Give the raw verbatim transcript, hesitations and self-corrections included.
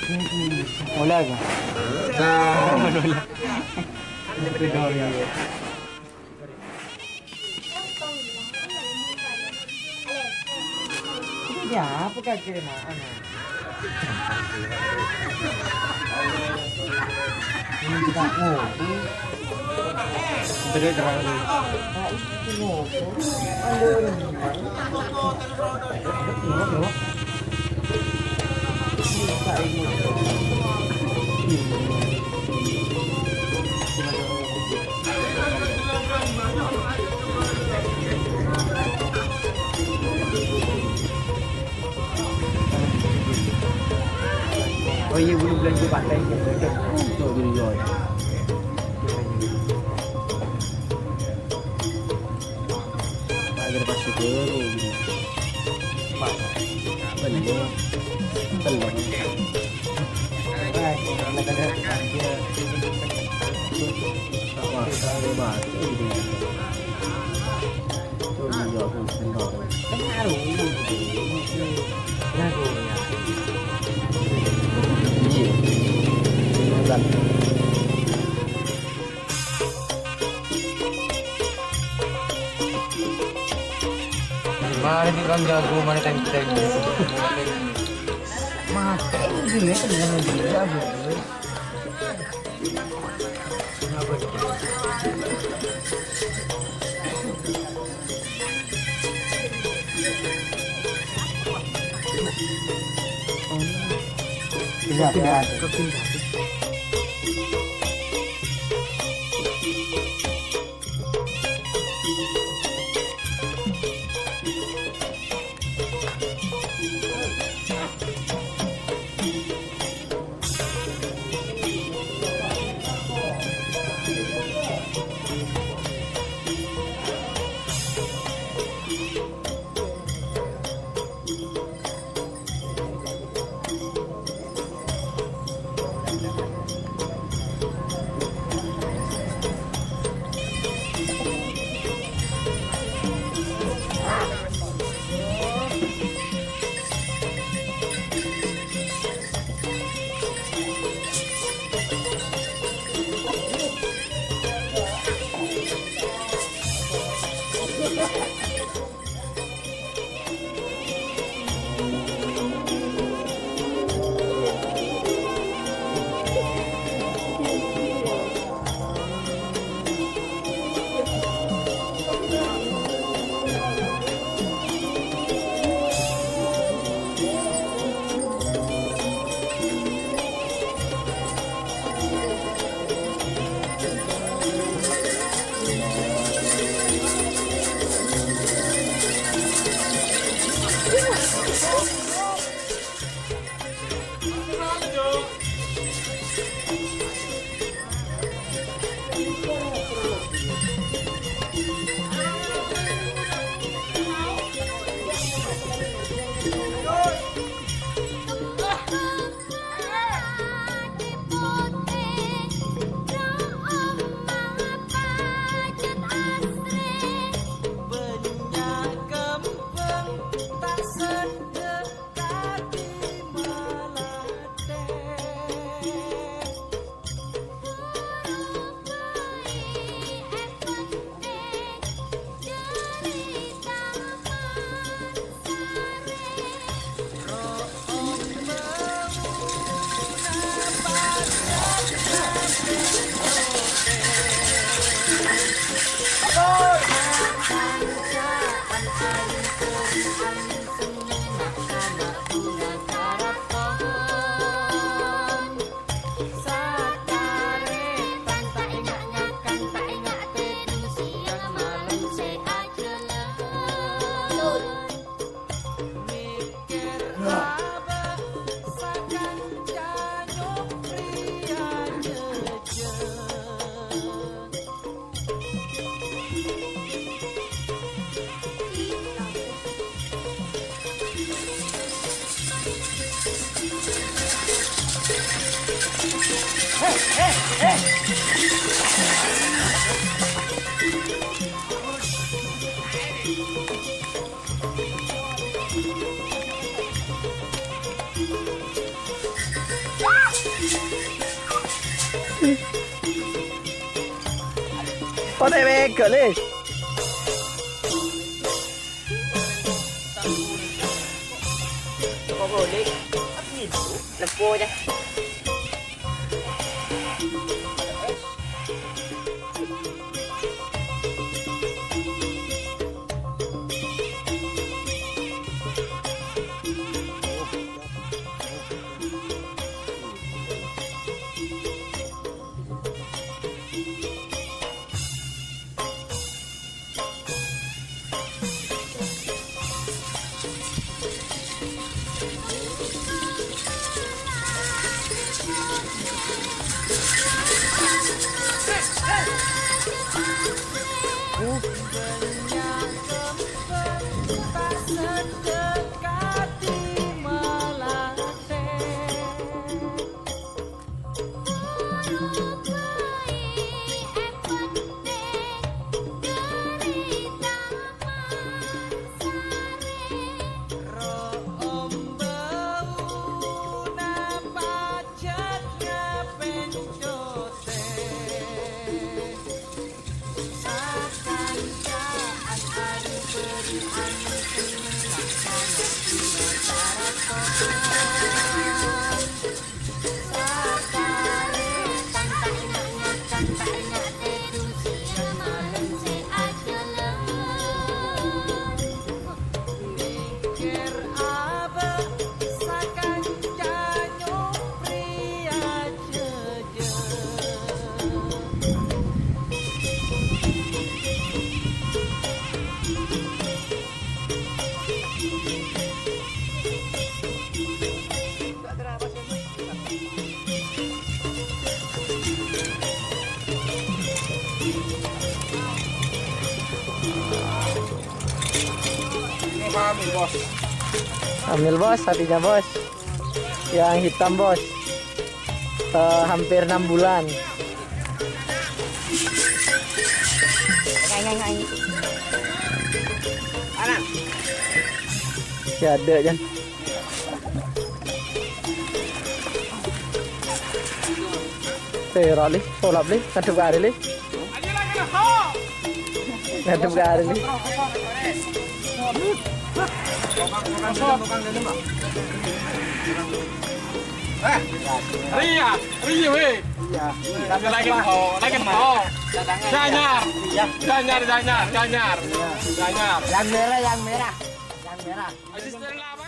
Ola ka? Ini apa kaki ma'an? Ini kita ngopi. Terus terang. Nah, itu ngopi. Aduh. Oh iya, belum belanja paten. Tuh, dulu, ya. Agar pasti dulu. Pas. Bener. Bener. Wah, hebat. Ini. Tuh, iya, tuh, bener. Kan harum, gitu. Lagunya. Iya. Bener. Mari kita jago, mari teng-teng. Mati sini kan jangan jago. Iya, iya. Potè pèghâ', Lè. Leppo, ya. Ambil, Bos, sapinya, Bos. Yang hitam, Bos. Eh, hampir enam bulan. Ya, ada, Jan. Eh, ra, Lè. Tolak, Lè. Ngadhep ka arè, Lè. Ngadhep ka arè, Lè. Ria, ria, weh. Iya. Lagi, oh, lagi, oh. Janyar. Janyar, janyar, janyar. Janyar. Yang merah, yang merah. Yang merah. Asisten lama.